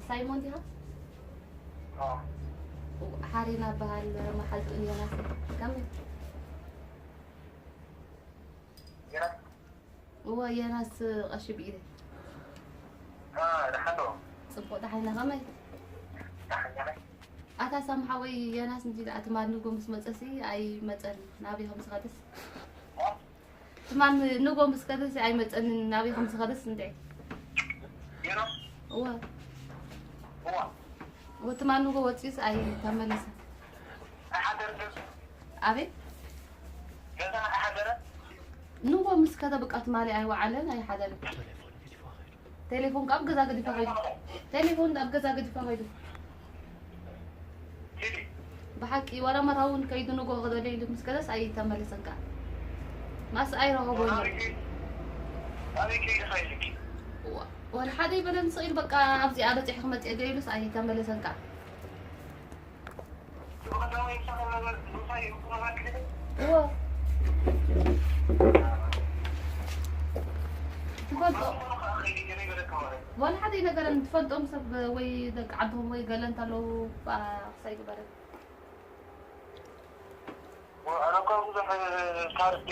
ሳይሞን ዲኻ? ሓሪና በሃል መሓልቱ እየናስ ከመይ? እወ የናስ ቀሺ ብኢደ። ደሓን ዶ? ጽቡቕ ደሓን ኢኻ ከመይ? ደሓን ኢኻ? ኣታ ሳም ሓወይ የናስ እንጂ ደኣ ትማል ንጎ ምስ መጸሲ ኣይመጸን ናበይ ከም ዝኸደስ። ትማል ንጎ ምስ ከደስ ኣይመጸንን ናበይ ከም ዝኸደስ እንዴ? የናስ? እወ። እዋ። እወ ትማል ንጎ ወጺኡስ ኣይተመለሰን። ኣይሓደረን ገዛ? ኣቤት? ገዛ ኣይሓደረን? ንጎ ምስ ከደ በቃ ትማሊ ኣይወዓለን ኣይሓደረን። ቴሌፎን ካብ ገዛ ገዲፈ ከይዱ። ቴሌፎን ኣብ ገዛ ገዲፈ ከይዱ። ቴሌ? ብሓቂ ዋላ መርሃ እውን ከይዱ ንጎ ክደልዮ ኢሉ ምስ ከደስ ኣይተመለሰን ከኣ። ማስ ኣይረኸቦን። ኣበይ ከይ-፣ ኣበይ ከይዱ ከይዱ? ዋ-፣ ዋላ ሓደ ይበለን ስቕ ኢሉ በቃ ኣብዚኣ በጺሐ ክመጽእ ገይሉስ ኣይተመለሰን ከኣ። እዎ። ትፈልጦ-፣ ዋላ ሓደ ይነገረን ትፈልጦም ሰብ ወይ ደቂ ዓድኹም ወይ ገለ እንተለዉ ብኣ ክሳይ ግበረን። ኣነ እኳ ብዙሕ ካልእ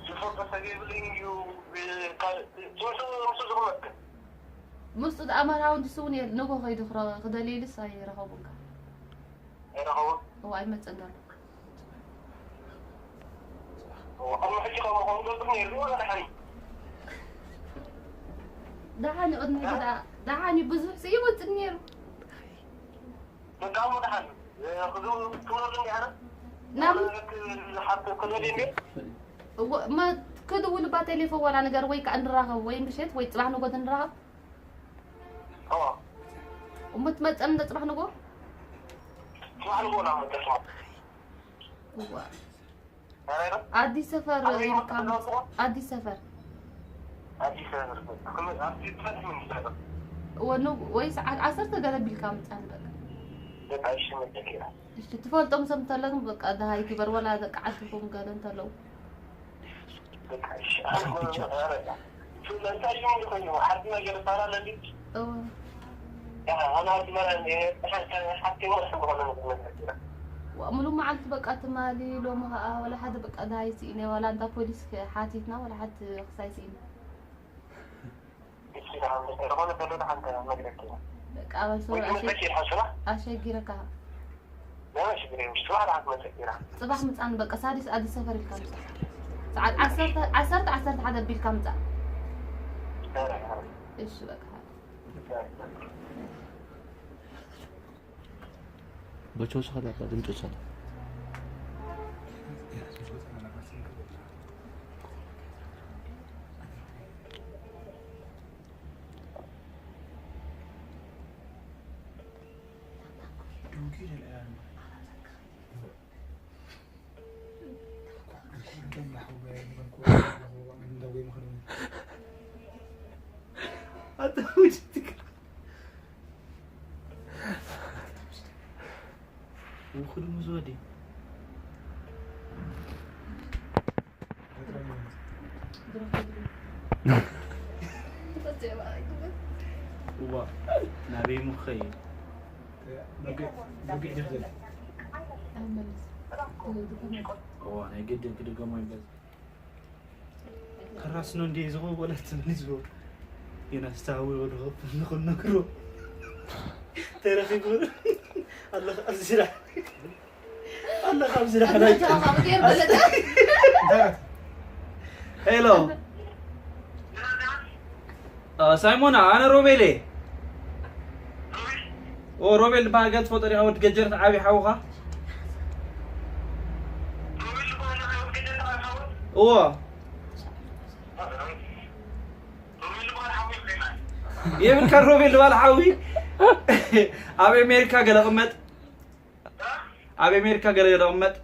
ዝፈልጦ ሰብ የብለይን እዩ። ብ-፣ ካልእ ትምህርቲ ምስኡ ዝኽመት። ምስኡ ደኣ መርሃዊ ድስ እውን የል-፣ ንጎ ከይዱ ክረ-፣ ክደልይልስ ኣይረኸቡን ከ? ኣይረኸቡን? እዎ፣ ኣይመጽእን ዘሎ። እዎ፣ ቅድሚ ሕጂ ከምኡ ከምኡ ገጽም ነይሩ፣ ዋላ ደሓን እዩ። ደሓን እዩ፣ ቅድሚ ሕጂ ደኣ፣ ደሓን እዩ፣ ብዙሕ ስእ ይመጽእ ነይሩ። በቃ፣ እሞ ደሓን እዩ። ክዱ-፣ ክብለሉ እንዲ ኣረ? ናብ ክሓት ክደልዩ እንዲ? እዎ፣ መ-፣ ክድውል እባ ቴሌፎን ዋላ ነገር ወይ ከኣ ንራኸብ፣ ወይ ምሸት ወይ ጽባሕ ንጎት ንራኸብ። እዎ። እሞ ትመጸኒ እንደ ጽባሕ ንጎ? ጽባሕ ንጎ ናብ መጠስማ። እዋ። ኣረ ዶ? ኣዲስ ሰፈር ኣረ ኢልካ ይመጣ ምጽ-፣ ኣዲስ ሰፈር። ኣዲስ ሰፈር። ክም-፣ ኣዲስ ሰፈር ምን ይሰራ? እዎ፣ ኑ-፣ ወይ ሰዓት ዓሰርተ ገለ ቢልካ ምጻን በቃ። በቃ እሺ፣ መጠኪራ። እሺ፣ ትፈልጦም ሰብ እንተሎ ግን በቃ ደሃይ ግበር፣ ዋላ ደቂ ዓድኹም ገለ እንተለዉ። በቃ እሺ፣ ኣረ፣ ኣረ፣ እንታይ እዩ ዝኾነ? ሓንቲ ነገር ሳራ ለሊት እዎ። ኣነ ኣስመራ እንደ ሓንቲ ወርሒ ዝኾነ ነገር ነበር። ዋ፣ ሙሉ መዓልቲ በቃ ትማሊ፣ ሎሚ ኸኣ ወላ ሓደ በቃ ደሃይ ስኢነ፣ ዋላ እንዳ ፖሊስ ሓቲትና፣ ዋላ ሓንቲ ክሳይ ስኢነ። እሺ፣ ደሓን፣ ዝኾነ ተሎ ደሓን ተመግረኪ። በቃ፣ ኣባል ወይ ሰውራ ኣሸ-፣ መጠኪ ሓስራ? ኣሸጊረካ። لا، مش بريم، مش واحد عقب ما تسكرها. ጽባሕ ምጻን በቃ፣ ሳዲስ ኣዲስ ሰፈር ኢልካ ምጻ። ሰዓት ዓሰርተ፣ ዓሰርተ፣ ዓሰርተ ሓደ ኣቢልካ ምጻ። لا، لا، لا. እሺ፣ በቃ። لا. በቾ ሰኸዳ፣ ድምፁ ሰኸዳ። ውክዱ ምስ ወዲ እዋ ናበይ ምኸይ እዋ ናይ ግድን ክድገሞ ይበዝ ከራስኖ እንዲ ዝኸው ወለት ምን ዝኸው የናስታዊ ወድኸው ንኽነግሮ ተረኺቡ ኣለኻ ኣብዚ ስራሕ ኣለኻ ኣብዚ ስራሕ ናይ ሄሎ ሳይሞና ኣነ ሮቤል እየ ኦ ሮቤል ዝበሃል ገለ ትፈልጦ ዲኻ ወዲ ገጀረት ዓብዪ ሓውኻ እዎ የብልካ ሮቤል ዝበሃል ሓዊ ኣብ ኣሜሪካ ገለ ቅመጥ ኣብ ኣሜሪካ ገለ ገለ ቅመጥ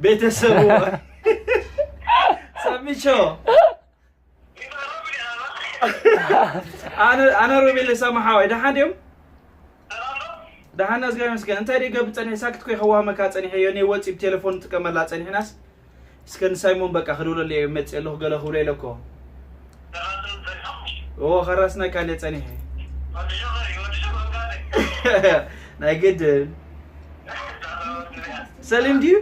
ቤተሰቡ ሰሚቾ ኣነ ኣነ ሮቤል ሰማ ሓዋይ ደሓን ድዮም ደሓን ኣዝጋ መስገን እንታይ ደይ ገብር ጸኒሕ ሳክት ኮይ ከዋመካ ጸኒሕ እዮ ነይ ወጺ ብቴሌፎን ጥቀመላ ጸኒሕናስ እስከ ንሳይሞን በቃ ክድውለሉ እየ መጽእ ኣለኹ ገለ ክብሎ ኢለኮ ኦ ኸራስና ካለ ጸኒሐ ናይ ግድን ሰሊም ድዩ?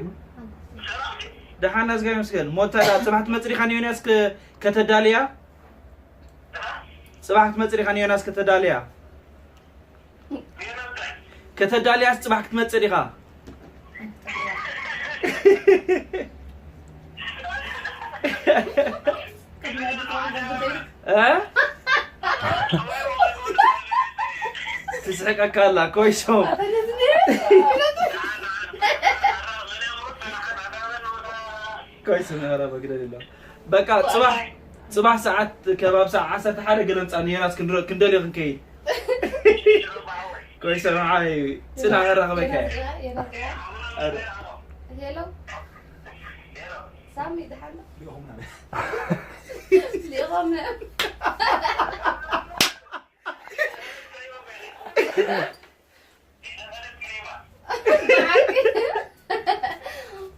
ደሓና ዝጋ ይመስገን። ሞታ ዳ ጽባሕ ትመጽእ ዲኻ ንዮናስ ከ- ከተዳልያ? ጽባሕ ክትመጽእ ዲኻ ንዮናስ ከተዳልያ? ከተዳልያስ ጽባሕ ክትመጽእ ዲኻ? እ? ትስሕቀካ ኣላ ኮይሶም ኮይሶም ያራ በግደል የለ በቃ ጽባሕ ጽባሕ ሰዓት ከባብ ሰዓት ዓሰርተ ሓደ ገለ ምጻ ንየናስ ክንደልዮ ክንከይድ ኮይሶም ዓይ ጽና ያራ ከበካ ሄሎ ሳሚ ደሓን ሊቆምና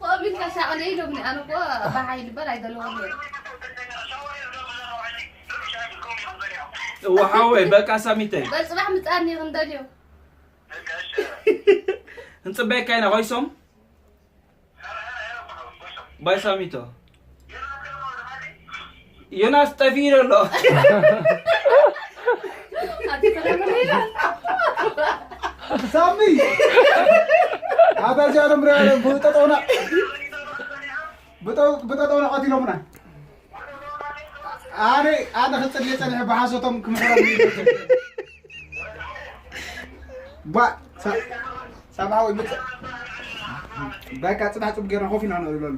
ቆቢልካ ሻቕለ ኢሎምኒ ኣነ እኮ ብሓይሊ በል ኣይደለኹም እወ ሓወይ በቃ ሳሚተይ በል ጽባሕ ምጻኒ ክንደልዮ ክንጽበየካ ኢና ኮይሶም ባይ ሳሚቶ ዮናስ ጠፊኡ ኣሎ ሳሚ ኣታ እዚኣቶም ሪኣሎም ብጠጠውና ብጠጠውና ቀቲሎምና ኣነ ኣነ ክፅልየ ፀኒሐ ብሓሶቶም ክምሕሮም ባ ሳምሓወይ በቃ ፅናሕ ፅቡቅ ጌርና ኮፍ ኢና ንዕልለሉ